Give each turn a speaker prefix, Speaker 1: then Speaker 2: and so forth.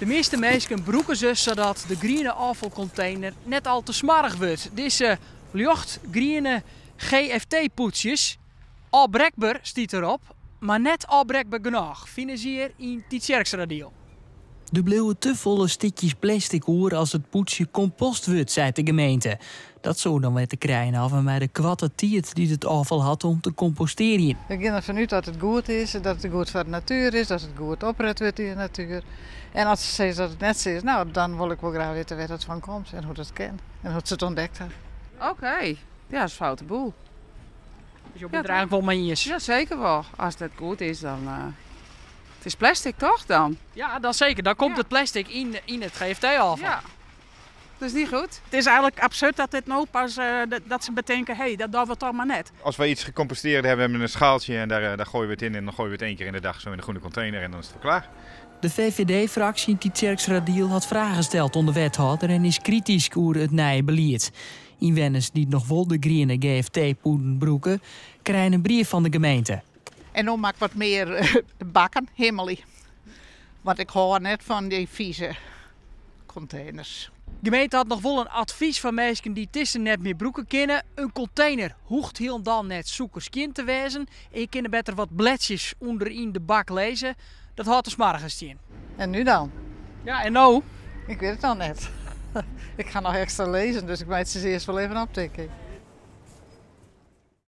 Speaker 1: De measte minsken brûke se sadat de griene ôffalkontener net al te smoarch wurdt. Dizze ljochtgriene GFT-pûdsjes, ôfbrekber stiet derop, mar net ôfbrekber genôch, fine se hjir yn Tytsjerksteradiel. Der bliuwe te folle stikjes plastic oer as it pûdsje kompost wurdt, seit de gemeente. Dat soe dan wer te krijen hawwe mei de koarte tiid dy't it ôffal hat om te kompostearjen.
Speaker 2: We gean derfan út dat it goed is, dat it goed foar de natuer is, dat it goed opret wurdt yn de natuer. En as se sizze dat it net sa is, nou, dan wol ik wol graach witte wêr't dat fan komt en hoe't dat kin en hoe't se it ûntdekt ha.
Speaker 3: Oké, ja, dat is foute boel.
Speaker 1: Dus jo binne it der eigentlik wol mei iens?
Speaker 3: Ja, seker wol. As it net goed is, dan. It is plastic toch dan?
Speaker 1: Ja, dat seker. Dan komt it plastic yn it GFT-ôffal.
Speaker 3: Ja, dat is niet goed.
Speaker 4: It is eigentlik absurd dat dit no pas, dat se betinke, hé, dat dogge we toch mar net.
Speaker 5: Als wij iets gecomposteerd hebben, hebben we een schaaltje en daar gooien we het in en dan gooien we het één keer in de dag zo in de groene container en dan is het klaar.
Speaker 1: De VVD-fraksje yn Tytsjerksteradiel hat fragen steld oan de wethâlder en is kritysk oer it nije belied. Ynwenners dy't noch wol de griene GFT-pûden brûke, krije in brief fan de gemeente.
Speaker 2: En no moat ik wat mear bakken himmelje, want ik hâld net fan dy fize konteners.
Speaker 1: De gemeente hat noch wol in advys foar minsken dy't dizze net mear brûke kinne. In kontener hoecht hielendal net sûkerskjin te wêzen. En je kinne better wat bledsjes ûnderyn de bak lizze. Dat hâldt de smoargens tsjin.
Speaker 2: En nu dan?
Speaker 1: Ja, en no?
Speaker 2: Ik wit it noch net. Ik ga noch ekstra lizzen, dus ik meitsje se earst wol even op, tink ik.